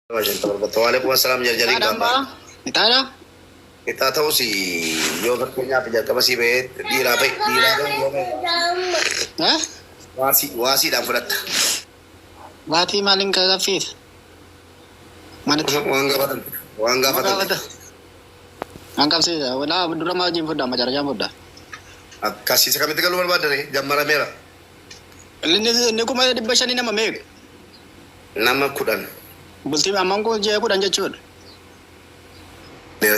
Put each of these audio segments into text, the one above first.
50 argatta. Waalaikum assalaam jarjariin Ixaadhaan gaafaa. ba'a? Ixaadha? Ixaa ta'us yoo fakkeenyaaf jalqaba sii ba'ee dhiiraa ba'e dhiiraa ba'e yoo ba'e Eh? waasii waasiidhaan fudhatta. Baatii maaliin kaffiita? Manatti. Waan gaafatan waan gaafatan. Gaafata. Waan qabsiisa. Walaa dura maa wajjin fudhaa macarajaan fudhaa. Akkasii isa kamitti galuu barbaadare jammarameera. Inni 500,000 nama meeqa? Nama 10. Bultii ammaan kun ji'a 10 jechuudha.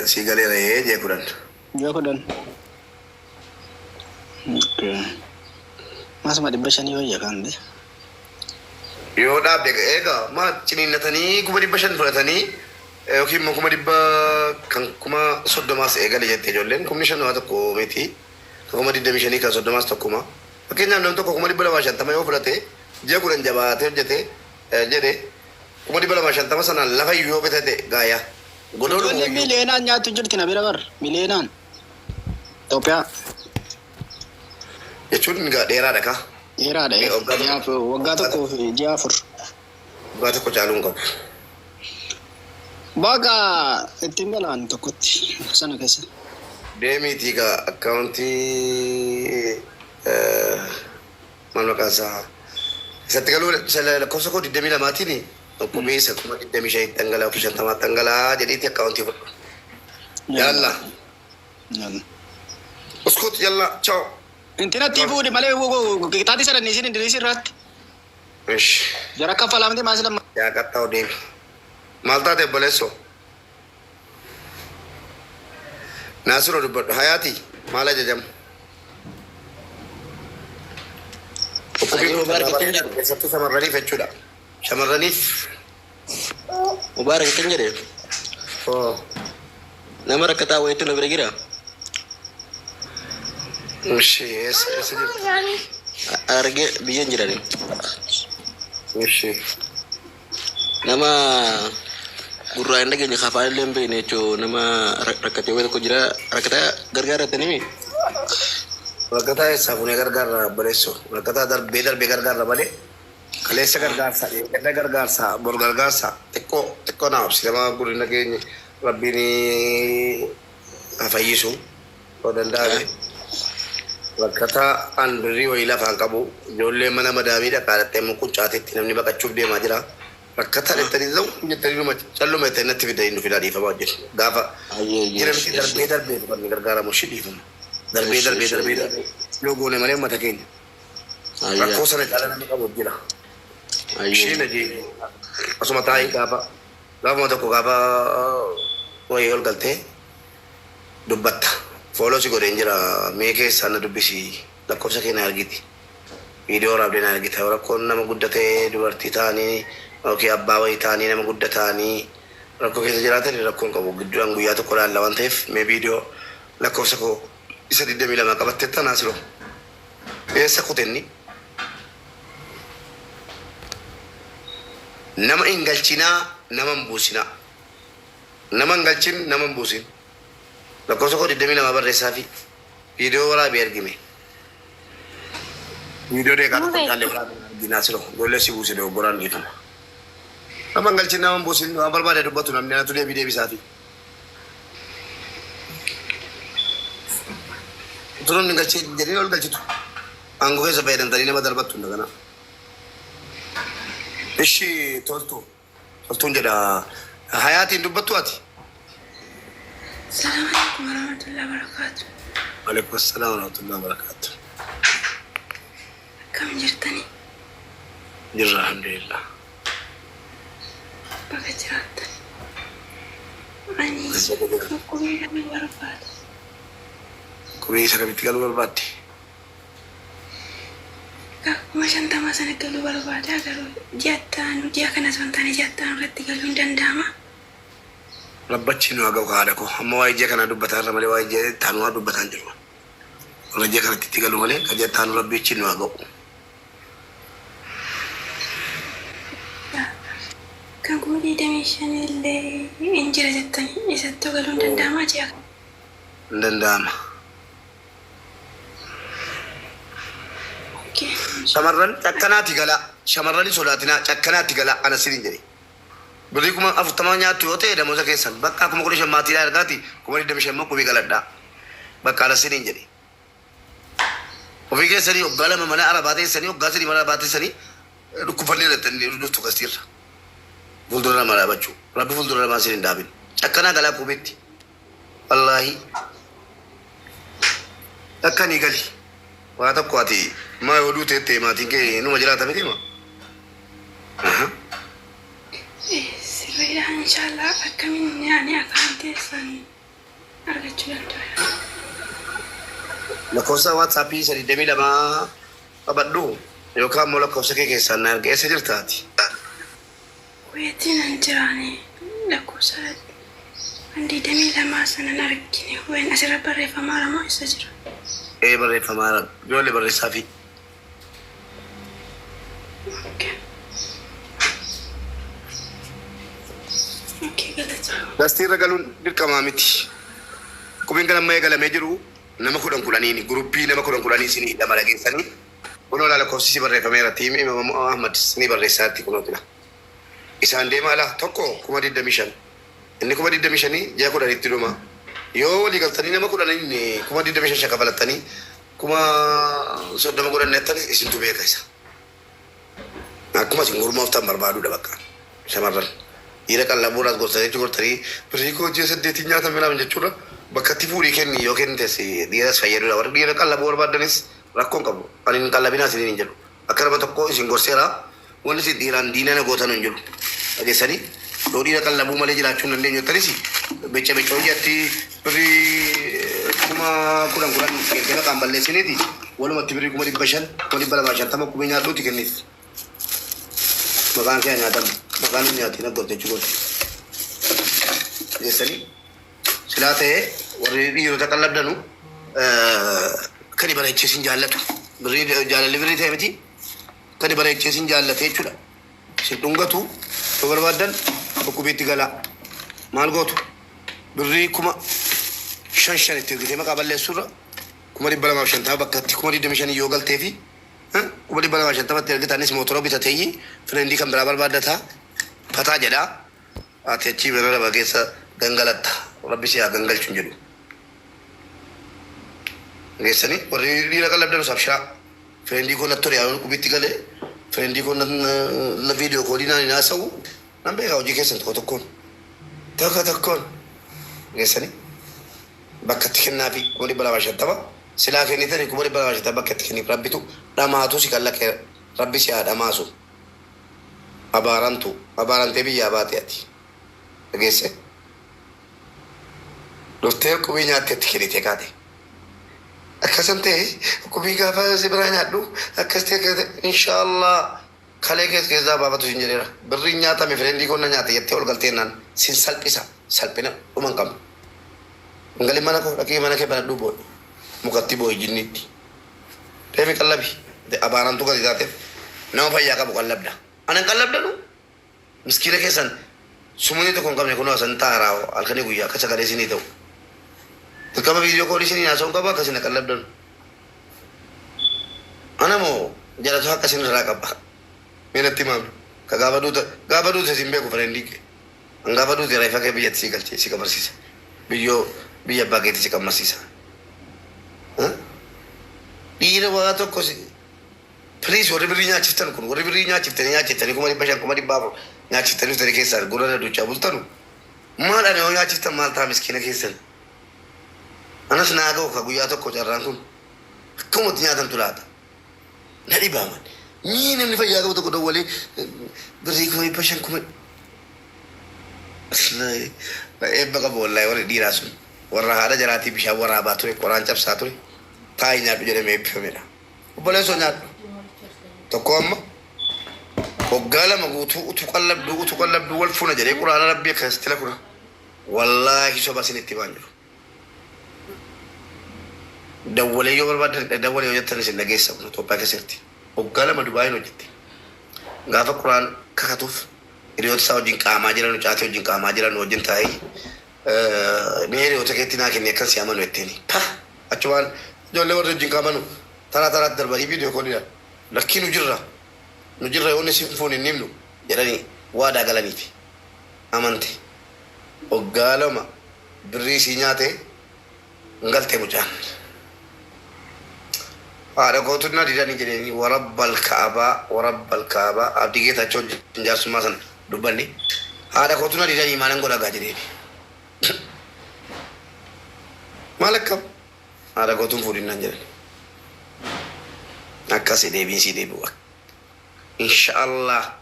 Sii galeera ee ji'a 10. Ji'a 10. Okay. Maasuma 500 wayya kan ta'e. Yoo dhaabde egaa maa ciniinnatanii 500,000 fudhatanii yookiin immoo 100,000 kan 30,000s eegale jette ijoolleen 5,000 waa tokko miti. Kan 25,000 kan 30s tokkuma. Fakkeenyaaf namni tokko 250,000 yoo fudhate ji'a 10 jabaatee hojjete jedhe 250,000 sanaan lafa iyyuu yoo bitate gaaya. Godoodhuma Ijoolleen iyyuu. miiliyeenaan nyaattu jirti na bira bar. Miiliyeenaan. Itoophiyaa. Jechuun egaa dheeraadha kaa. Dheeraadha. Waggaa tokko. Waggaa tokkoo fi ji'a 4. Waggaa tokko caaluu hin qabu. Baqa ittiin galaan tokkotti sana keessa. Deemiitii egaa akkaawuntii maal maqaan isaa isatti galuu lakkoofsa koo 22tiin dhukkubee isa 25,000 dhangala'aa yookiin 50 dhangala'aa jedhiitii akkaawuntii fudhu. Yalla. Yalla. Uskut yalla ciao. Intinatti fuudhi malee qixaatii sana isin Ingilizii irratti. Ish. Jara kaffalamte maas lama. Yaa qaxxaa'u deemi. Maal taate obboleessoo? Naasiroo dubbadhu. Hayaati maal ajajamu? Dhukkubni Ajajama kun Mubaarak irraa ittiin jedhu. keessattuu shamarraniif jechuudha. Shamarraniif. Mubaarak ittiin jedhe. Oh. Nama rakkataa wayiitu na bira jira. Ishi eessa eessa jirtu? Argee biyya hin jirani. Ishi. Nama gurraa hin dhageenye afaan illee hin beekne jechuun nama rakkatee wayii tokko jira. Rakkataa gargaarratanii Rakkataa eessaa fuunee gargaarra obboleessoo? Rakkataa darbee darbee gargaarra malee kaleessa gargaarsa, dheengadda gargaarsa, bor gargaarsa xiqqoo xiqqoo naa obsi nama gurri hin dhageenye rabbiin haa fayyisu yoo danda'ame. Rakkataa an birrii wayii lafaan qabu ijoollee mana madaamii dhaqaa dhaqxee immoo quncaateetti namni baqachuuf deemaa jira. Rakkataa jettanii ta'u jettanii dhuma calluma jettanii natti fidanii nu fidaa dhiifama hojjetu. Gaafa jira miti darbee darbee kan gargaaramu ishii dhiifama. Darbee darbee darbee darbee yoo goone malee uummata keenya. Rakkoo sana caala namni qabu jira. Isheen hojii asuma taa'ee gaafa gaafuma tokko gaafa wayii ol galtee dubbatta. Fooloo si godheen jira mee keessaa na dubbisi lakkoofsa kee na argiti. Viidiyoo waraabdee na argita. Yoo rakkoon nama guddatee dubartii ta'anii yookiin abbaa wayii ta'anii nama guddaa ta'anii rakkoo keessa jiraatan rakkoon qabu. Gidduudhaan guyyaa tokko laalla waan ta'eef mee viidiyoo lakkoofsa koo isa 22 qabattee tanaa siloo. Eessa kutenni? Nama hin galchinaa nama hin buusinaa. Nama hin galchin nama hin buusin. Lakkoofsa koo 22 barreessaa fi viidiyoo waraabee argime. Viidiyoo deeqaa tokko Mube. caalee waraabee arginaa siloo. Ijoollee si buuse dogoggoraan dhiifama. Nama hin galchin nama hin buusin waan barbaade dubbatu namni anatu deebii deebisaa fi. Utuu namni hin galchin jedhee ol galchitu. Aangoo keessa fayyadamtanii nama darbattu hunda kana. Ishi toltu. Toltuun jedha. Hayaatiin dubbattu ati? Assalamu alaikum warahmatullahi wabarakatuh. Waalaikum assalam warahmatullahi wabarakatuh. Akkam jirtani? Jirra alhamdulillah. Baga jiraattan. Ani qubee galuu barbaada. Qubee isa kamitti galuu barbaadde? 50,000 sana galuu barbaada garuu ji'a itti aanu ji'a kana osoo hin taane ji'a itti aanu irratti galuu hin danda'ama. Rabbachi nu haa ga'u haadha koo. Amma waa'ee ji'a kanaa dubbataa irra malee waa'ee ji'a itti aanu waa dubbataa hin jiru. Warra ji'a kanatti itti galu malee kan ji'a itti aanu rabbichi nu haa ga'u. Kan 25,000 illee hin jira jettanii isattuu galuu hin danda'amaa ji'a kana? Hin danda'ama. Okay. Shamarran cakkanaati galaa. Shamarran hin sodaatinaa cakkanaatti galaa ana sinin jedhe. Birrii 40,000 nyaattu yoo ta'e namoota keessan bakka 15,000 maatiidhaa ergaati 25,000 immoo qubii galadhaa. Bakka alasiniin jedhe. Ofii keessanii waggaa 2 mana arabaa teessanii waggaa 3 mana arabaa teessanii dhukkubfannee dhattanii dhuftu gastiirra. Fuuldura namaa dhaabachuu. Rabbi fuuldura namaa isin hin dhaabin. Akkanaa galaa qubiitti. Wallaahi. Akkanii gali. Waa tokko ati maa yoo duute ta'e maatiin kee numa jiraata miti maa? Sirriidha inshallah akkamiin ani akaawuntii isaan argachuu danda'a? Lakkoofsa WhatsAppii isa 22 qabadhu yookaan immoo lakkoofsa kee keessaan na erga. Eessa jirta ati? Kuweetiin an jiraani lakkoofsa an 22 sanan argine wayin asirra barreeffamaara moo eessa jira? Ee barreeffamaara. Ijoollee barreessaa fi. Okay. Okay, galatooma. Gastiirra galuun dirqamaa miti. Qubiin kan amma eegalamee jiru nama kudhan kudhaniini guruppii nama kudhan kudhanii isinii hidhama dhageessanii. Kunoo laa lakkoofsi si barreeffameera tiim Imaam Ahmad isinii barreessaatti kunoo jira. Isaan deemaa laa tokko 25,000. Inni 25,000 ji'a 10tti dhuma. Yoo walii galtanii nama kudhaniin 25,000 kafalattanii 30,000 godhannettanis isintu beeka isa. Akkuma isin gurmooftan barbaaduudha bakka shamarran. Dhiira qallabuudhaas gorsanii achi gortanii birrii koo ji'a saddeetiin nyaatame naan jechuudha. Bakka itti fuudhii kenni yoo kennites dhiiras fayyaduudha. Warri dhiira qallabuu barbaaddanis rakkoo hin qabu. Ani hin qallabinaa isiniin hin jedhu. Akka nama tokkoo isin gorseera. Wanni isin dhiiraan diina na gootan hin jiru. Dhageessanii yoo dhiira qallabuu malee jiraachuu hin dandeenyu jettanis beca beca hojii birrii 10,000 10,000 kennitee maqaan balleessiniiti walumatti birrii 500,000 250,000 qubee nyaadhuuti kenniif. Maqaan kee haa nyaatamu. Maqaan hin nyaatiin aggorte jechuudha. Dhageessanii silaa ta'ee warri dhiirota qallabdanu kani bareechee sin jaallatu. Birrii jaalalli birrii ta'e miti. Kani bareechee sin jaallate jechuudha. Sin dhungatu yoo barbaaddan dhukkubiitti galaa. Maal gootu? Birrii 5,000 5,000 itti ergitee maqaa balleessuurra 250,000 bakka itti 25,000 yoo galtee fi 250,000tti ergitanis mootora bitateeyyi fireendii kan biraa barbaaddata fataa jedha. Ati achii mana lama keessa gangalatta. Rabbi si haa gangalchu hin jedhu. Geessanii warri dhiira qallabdanus abshiraa. Fireendii koo natti tole yeroo qubitti galee fireendii koo na viidiyoo koolii naan hin haasa'u nan beekaa hojii keessan tokko tokkoon. Tokko tokkoon. Geessanii bakka itti kennaafi 250,000 silaa kennitani 250,000 bakka itti kenniif rabbitu dhamaatu si kallaqe rabbi si haa dhamaasu. Abaaramtu abaarantee biyyaa baate ati. Dhageesse? Dhuftee qubii nyaatte itti kennitee kaate. Akkasan ta'e qubii gaafa si biraa nyaadhu akkas ta'e akkas ta'e inshaallah kalee kees keessaa baafatu sin jedheera. Birriin nyaatame fireendii koo na nyaate jettee ol galtee naan sin salphisa salphina dhuma hin qabne. Hin galin mana koo dhaqii mana kee banadhuu boo'i. Mukatti boo'i jinniitti. Deemi qallabi. Abaaramtuu gadi taateef nama fayyaa qabu qallabda. Ana hin qallabdanu? Miskiina keessan sumunii tokko hin qabne kunoo asan taa'araa halkanii guyyaa akka sagalee isinii ta'u. Dirqama viidiyoo koolii isinii haasa'uu hin qabu akka isin na qallabdanu. Ana moo jalatu haqa isin irraa qaba. Mee natti himaa. Ka gaafa duuta gaafa duute isin beeku fireendii kee. An gaafa duute reeffa kee biyyatti si galchee si qabarsiisa. Biyyoo biyya abbaa keetii si qammasiisa. Dhiira waa tokko si Please warri birrii nyaachiftan kun warri birrii nyaachiftanii nyaachiftanii 500,000 400,000 nyaachiftanii dhuftanii keessaan gurra na duuchaa bultanu maal ani yoo nyaachiftan maal ta'a miskiina keessan anas naa ga'u ka guyyaa tokko carraan kun akkamumatti nyaatamtu laata na dhibaaman mii namni fayyaa qabu tokko dawwalee birrii 500,000 kuma eebba qabu wallahi warri dhiiraa sun warra haadha jalaatii bishaan waraabaa ture qoraan cabsaa ture taa'ii nyaadhu jedhamee eebbifamedha. Obboleessoo nyaadhu. Tokko amma waggaa 2 guutuu utuu qallabduu utuu qallabduu wal fuuna jedhee quraana rabbii akkasitti lakuna. Wallaahi soba isinitti himaan jiru. Dawwalee yoo barbaadan dawwalee yoo jettan isin dhageessa kun Itoophiyaa keessatti. Waggaa 2 Dubaayin hojjette. Gaafa quraan kakatuuf hiriyoota isaa wajjin qaamaa jiran caatii wajjin qaamaa jiran wajjin taa'ee mee hiriyoota keetti naa kenni akkan si amanu jetteeni. Pah! Achumaan ijoollee warri wajjin qaamanu taraa taraatti darbanii viidiyoo kooliidhaan lakkii nu jirra nu jirra yoo inni si hin fuune hin himnu jedhanii waadaa galaniifi. Amante. Waggaa 2 birrii isii nyaate hin galte mucaan. Haadha kootu na didanii jedhanii warabbal ka'abaa warabbal ka'abaa Abdii Geetaachoo wajjin jaarsummaa sana dubbanne. Haadha kootu na didanii maalan godha gaa jedheen. Maal akkam haadha kootuun fuudhin naan jedhan. Akkasi deebiin sii deebi'u. Inshaallah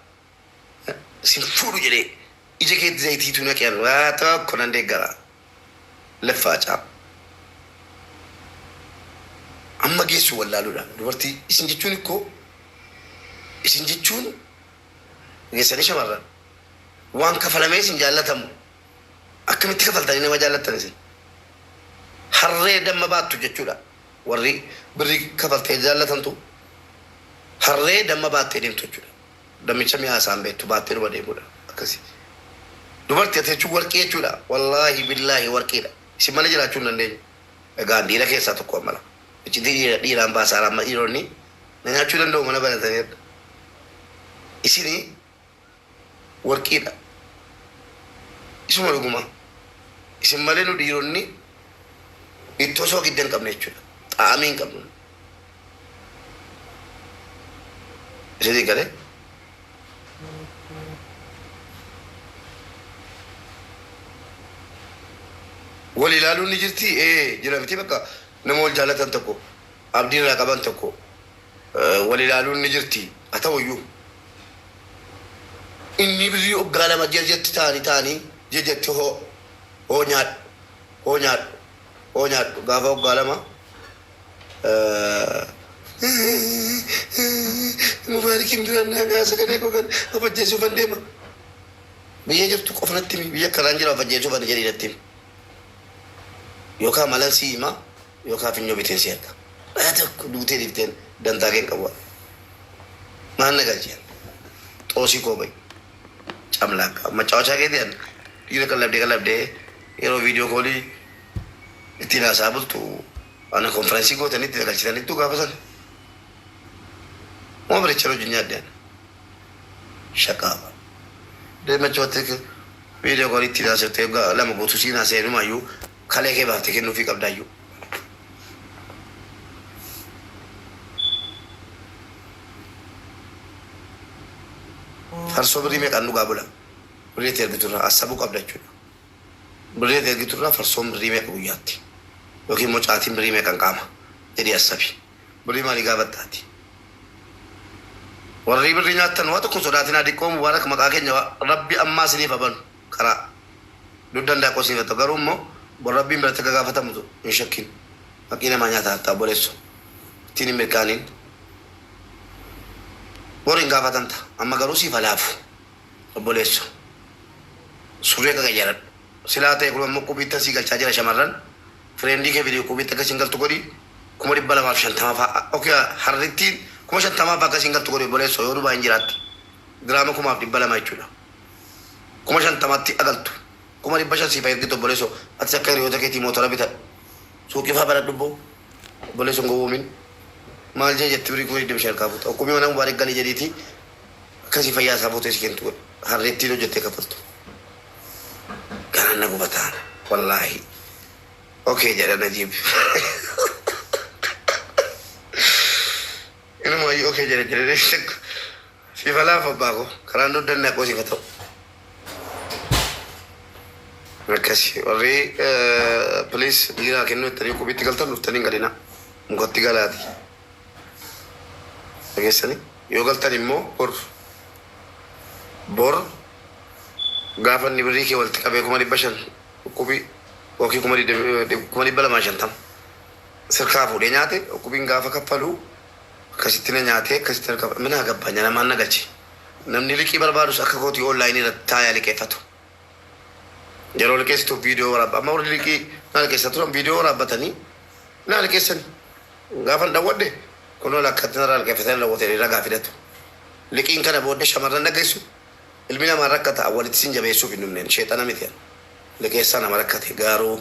sin fuudhu jedhee ija keetti zayitiitu naqe an waa tokko nan deeggara. Leffaa caa. Amma geessu wallaaluudha. Dubartii isin jechuun ikkoo isin jechuun geessanii shamarran waan kafalamee isin jaallatamu akkamitti kafaltanii nama jaallattan isin harree damma baattu jechuudha. Warri birrii kafaltee jaallatantu harree damma baattee deemtu jechuudha. Dammicha mi'aa isaan beektu baattee dhuma deemudha. Akkasi. Dubartii ati jechuun warqii jechuudha. Wallaahi billaahi warqiidha. Isin malee jiraachuu hin dandeenyu. Egaa dhiira keessaa tokko ammala. Iccitii dhiira dhiiraan baasaara amma dhiironni na nyaachuu danda'u mana banatanii. Isini warqiidha. Isuma dhuguma. Isin malee nu dhiironni ittoo soogidda hin qabne jechuudha. Xaa'amii hin qabnu. Isinii galee? Wal ilaaluun ni jirti? Ee jira miti bakka nama wal jaalatan tokko abdii irraa qaban tokko wal ilaaluun ni jirti. Haa ta'u iyyuu inni birrii waggaa 2 ji'a ji'atti ta'anii ta'anii ji'a ji'atti hoo hoo nyaadhu hoo nyaadhu hoo nyaadhu gaafa waggaa 2 Mubaarikiin biraan naa gahaa sagalee koo kan of ajjeesuufan deema. Biyya jirtu qofa natti himi biyya akkanaan jira of ajjeesuufan jedhii natti himi. Yookaan malan sii hima yookaan finyoo biteen si erga. Dhaa tokko duutee dhiifteen dantaa kee hin qabu. Maal na galchee xoosii koo bahi. Camlaaqqa macaawachaa keetii an dhiira qallabdee qallabdee yeroo viidiyoo koolii ittiin haasaa bultu Ana konfirensii gootanii itti galchitanittuu gaafa sana. Moo baricha hojii nyaadde ana. Shaqaaba. Deemachi watti viidiyoo koolii ittiin haasofte 2 guutuu siin haasa'e inumaayyuu kalee kee baaftee kennuufii qabdaayyuu. Farsoo birrii meeqaan dhugaa bula? Birrii itti ergiturraa assabuu qabda jechuudha. Birrii ati ergitu irraa farsoon birrii meeqa guyyaatti? Yookiin immoo caatiin birrii meeqan qaama? Jedhii assabi. Birrii maalii gaafatta ati? Warrii birrii nyaattan waa tokko hin sodaatinaa diqqoo Mubaarak maqaa keenya rabbi ammaa isiniif haa banu karaa dugda handaaqqoo isiniif haa ta'u garuu immoo bor rabbiin biratti akka gaafatamtu hin shakkin haqii namaa nyaata harta obboleesso ittiin hin mirqaanin bor hin gaafatamta amma garuu siif haa laafu obboleesso Surree qaqayyaradhu. Silaa ta'e kun ammoo qubiittan sii galchaa jira shamarran friend kee fidi qubiitti akka isiin galtu godhi 250,000 fa'a ok harrittiin 50,000 fa'a akka isiin galtu godhi obboleesso yoo Dubai hin jiraatte giraama 2,200 jechuudha 50,000tti agaltu 500,000 siif haa ergitu obboleesso atis akka hiriyoota keetii mootora bitadhu suuqii faa banadhu bbo obboleesso hin gowwoomin maal jee jetti birii 25,000 harkaa fuuta ukkumii mana mubaarik galii jedhiitii Akkasii fayyaa isaa fuutee si kentu godhe. Harreettiin hojjettee kaffaltu. Garaan na gubataa wallaahi. Okay jedha Najiib. Inumaayyuu okay jedhe jedhee siif alaafu abbaa koo karaan dugda inni haquu siif haa ta'u. Akkasi warri please dhiiraa kennuu jettanii qubiitti galtan dhuftanii hin galinaa mukatti galaati. Dhageessanii? Yoo galtan immoo bor bor gaafa inni birrii kee walitti qabee 500,000 uqqubii yookiin 250,000 sirkaa fuudhee nyaate uqqubiin gaafa kaffalu akkasitti na nyaatee akkasitti na kafa minaa gabbaanya namaan na galche. Namni liqii barbaadus akka kootii onlaayinii irratti taayaa liqeeffatu. Yeroo liqeessituuf viidiyoo waraabba. Amma warri liqii na liqeessaa turan viidiyoo waraabbatanii na liqeessani. Gaafan dhawwadhe kunoo lakkatti narraa liqeeffatanii dhawwatanii ragaa fidatu. Liqiin kana booddee shamarran dhageessu ilmi namaa rakkata walitti sin jabeessuuf hin dhumneen sheexana miti ani. Liqeessaa nama rakkate garuu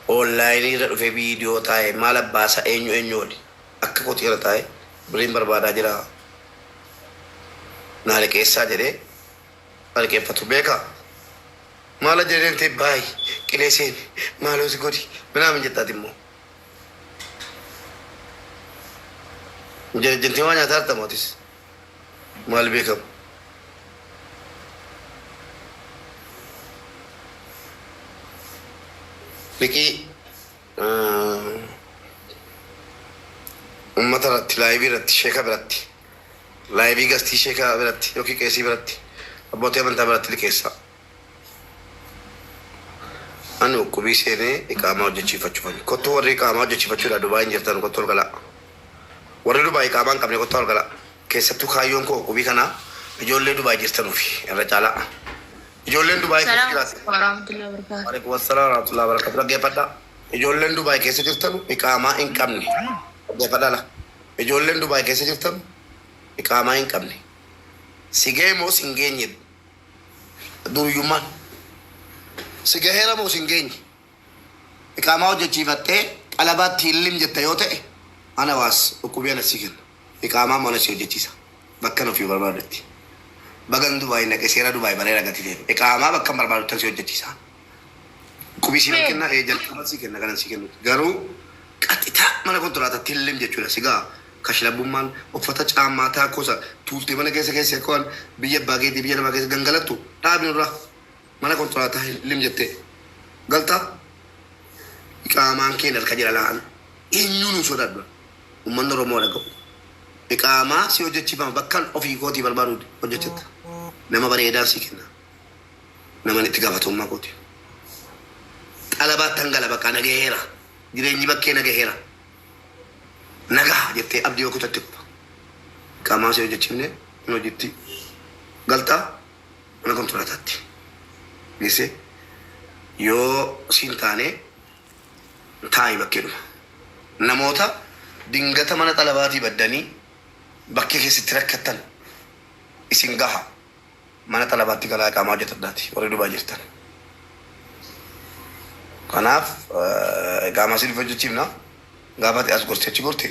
onlaayinii irra dhufee viidiyoo taa'e maal abbaasa eenyu eenyu wali akka kootii kana taa'e birriin barbaadaa jira naa liqeessaa jedhee na liqeeffatu beeka. Maal ajajeen ta'e baay qilee seeni maaloo si godhi minaamin jettaati immoo. Jajjantee waa nyaataa jirta mootis maal beekamu. Liqii uummata irratti laayivii irratti sheeka biratti laayivii gastii sheeka biratti yookiin qeesii biratti abbootii amantaa biratti liqeessa. Ani uqqubii seenee iqaamaa hojjechiifachuufani. Kottuu warri iqaamaa hojjechiifachuudha Dubaayin jirtan kottuu ol galaa. Warri Dubaay iqaamaa hin qabne kottuu ol galaa. Keessattuu kaayyoon koo uqqubii kanaa ijoollee Dubaay jirtanuufi irra caalaa. Ijoolleen Dubaay keessa Salaam jiraatan. warahmatullahi wabarakatuh. Waalaikum assalam warahmatullahi wabarakatuh. Dhaggeeffadhaa. Ijoolleen Dubaay keessa jirtanu iqaamaa hin qabne. Dhaggeeffadhaa la. Ijoolleen Dubaay keessa jirtanu iqaamaa hin qabne. Si ga'e moo si hin geenye? Duruyyummaan. Si gaheera moo si hin geenye? Iqaamaa hojjechiifattee xalabaatti hillim jetta yoo ta'e ana waas dhukkubii ana si kenna. Iqaamaa immoo ana si hojjechiisa. Bakkan ofii barbaadutti. Bagan Dubaay naqe seera Dubaay bareera gati ta'e. Iqaamaa bakkan barbaadutti si hojjechiisa. Dhukkubii si Mubee. kenna ee jalqaba si kenna kanan si kennu. Garuu qaxitaa mana kontiraataatti hillim jechuudha. Si ga'a kashlabbummaan uffata caammaa taakkoosa tuultee mana keessa keessa akka waan biyya abbaa keetii biyya namaa keessa gangalattu dhaabi nurraa mana kontiraataa hillim jettee galtaa iqaamaan keen harka jira laan eenyuun hin sodaadhu. Uummanni Oromoo dhaga'u. Iqaamaa si hojjechiifama bakkan ofii kootii barbaadu hojjechatta. Nama bareedaan si kenna. Naman itti gaafatamummaa kooti. Xalabaatti hangala bakka nagaheera. Jireenyi bakkee nagaheera. Nagaa jettee abdii yoo kutatte qofa. Iqaamaa si hojjechiifne mana hojiitti galtaa mana kontiraataatti. Geessee yoo siin taane taa'i bakkeedhuma. Namoota dingata mana xalabaatii baddanii bakkee keessatti rakkattan isin gaha. Mana xalabaatti galaa iqaamaa hojjetadhaati warri Dubaay jirtan. Kanaaf iqaamaa siif hojjechiifna. Gaafa ati as gorte achi gorte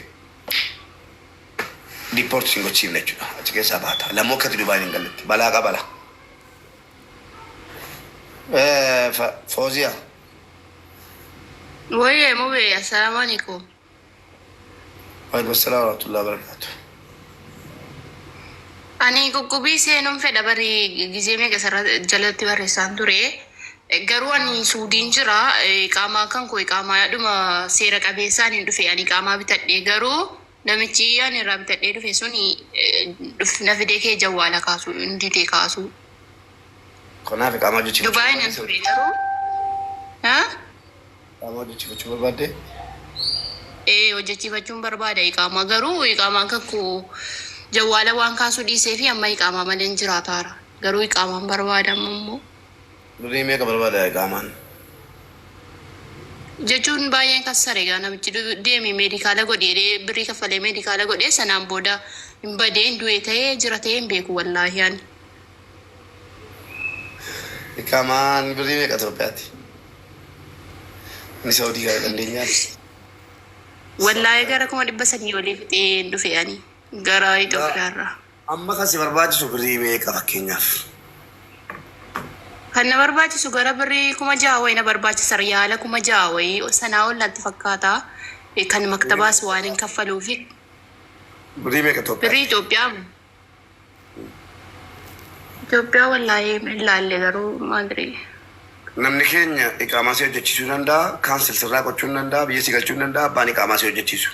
deport sin gochiifna jechuudha. Achi keessaa baata. Lammuu akka ati Dubaayin hin galletti. Balaa qabala. Fooziyaa. Wayyee mubee assalaamu alaikum. Waalaikum salaam warahmatullahi wabarakatuh. Ani qoqqobii seenuun fedha bari gizee meeqa isarra jalatti barreessaan ture. Garuu ani Suudiin jira. Iqaamaa kan koo iqaamaa dhuma seera qabeessaan hin dhufe. Ani iqaamaa bitadhee garuu namichi ani irraa bitadhee dhufe suni na fidee kee jawwaala kaasu hin dide kaasu. Kanaaf iqaamaa hojjechiifachuu Dubaayin hin ture garuu. Ha? Iqaamaa hojjechiifachuu barbaadde? Ee, hojjechiifachuun barbaada iqaamaa, garuu iqaamaan kan koo jawwaala waan kaasuu dhiisee fi amma iqaamaa malee hin jiraataara. Garuu iqaamaan barbaada amma immoo. Birrii meeqa barbaada iqaamaan? Jechuun baay'een kassare egaa namichi deemi meedikaala godhi jedhee birrii kaffalee meedikaala godhee sanaan booda hin badee hin du'e ta'ee jira ta'ee hin beeku wallaahi ani. Iqaamaan birrii meeqa Itoophiyaatti? Inni Saudii gara dandeenyaa. Wallaahi gara 300,000 olii fixee dhufe ani gara Itoophiyaarraa. Amma kan si barbaachisu birrii meeqa fakkeenyaaf? Kan na barbaachisu gara birrii 6,000 wayii na barbaachisa, riyaala 6,000 wayii sanaa ol natti fakkaata. Kan maktabaas waan hin kaffaluufi. Birrii meeqa Itoophiyaatti? Birrii Itoophiyaa Itoophiyaa wallaahi hin laalle garuu maadrii. Namni keenya iqaamaa si hojjechiisuu danda'a, kaansel sirraa gochuu hin danda'a, biyya si galchuu hin danda'a, abbaan iqaamaa si hojjechiisu.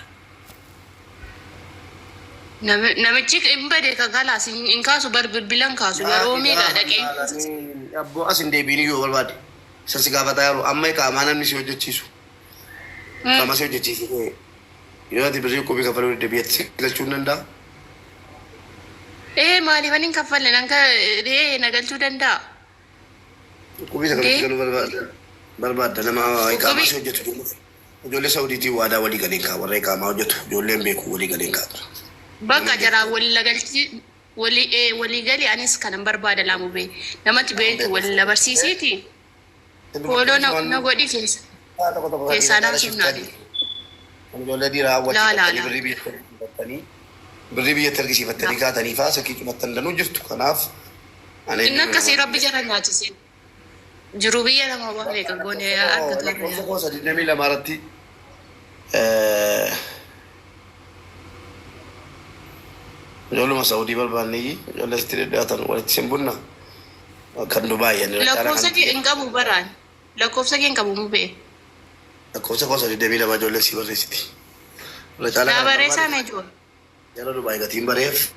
Namichi hin bade ka kalaas hin kaasu bar bilbila hin kaasu yeroo meeqa dhaqee. Abboo as hin deebiin yoo barbaade. Isa si gaafataa yeroo amma iqaamaa namni si hojjechiisu. Iqaamaa si hojjechiisu yoo ati birrii qubii kaffaluu didde biyyatti si galchuu hin danda'a. Ee, maaliifan hin kaffalle nan ka ee na galchuu danda'a. Qubii isa kamitti Dee. galuu barbaadda? Barbaadda nama iqaamaa si hojjetu ijoollee ijoollee Saudiitiin waadaa walii galeen kaa warra iqaamaa hojjetu ijoolleen beeku walii galeen kaa tura. Bakka jaraa wal galchi walii ee walii gali anis kanan barbaada laamu bee namatti beektu wal na barsiisiiti fooloo na na godhi keessa Tokko tokko keessaa naaf naati. Ijoollee dhiiraa Laa laa hawwachiifattanii laa. birrii biyyatti argisiifattanii birrii biyyatti argisiifattanii kaatanii faa silkii cufattan danuu jirtu. Kanaaf ani Inni akkasii rabbi jara nyaachisee. Jiruu biyya lama waa meeqa goonee argatu Lakkoofsa irra. koo 22 irratti ijoolluma Saudii barbaannee ijoollee sitti dhidhiyaatan walitti sin bunna kan Dubaay ani Lakkoofsa kee hin qabu baraan. Lakkoofsa kee hin qabu mubee. Lakkoofsa koo 22 ijoollee si barreessiti. Irra caalaa Naa kan barreessaa barbaade na ijoollee. jara Dubaay gatiin bareef.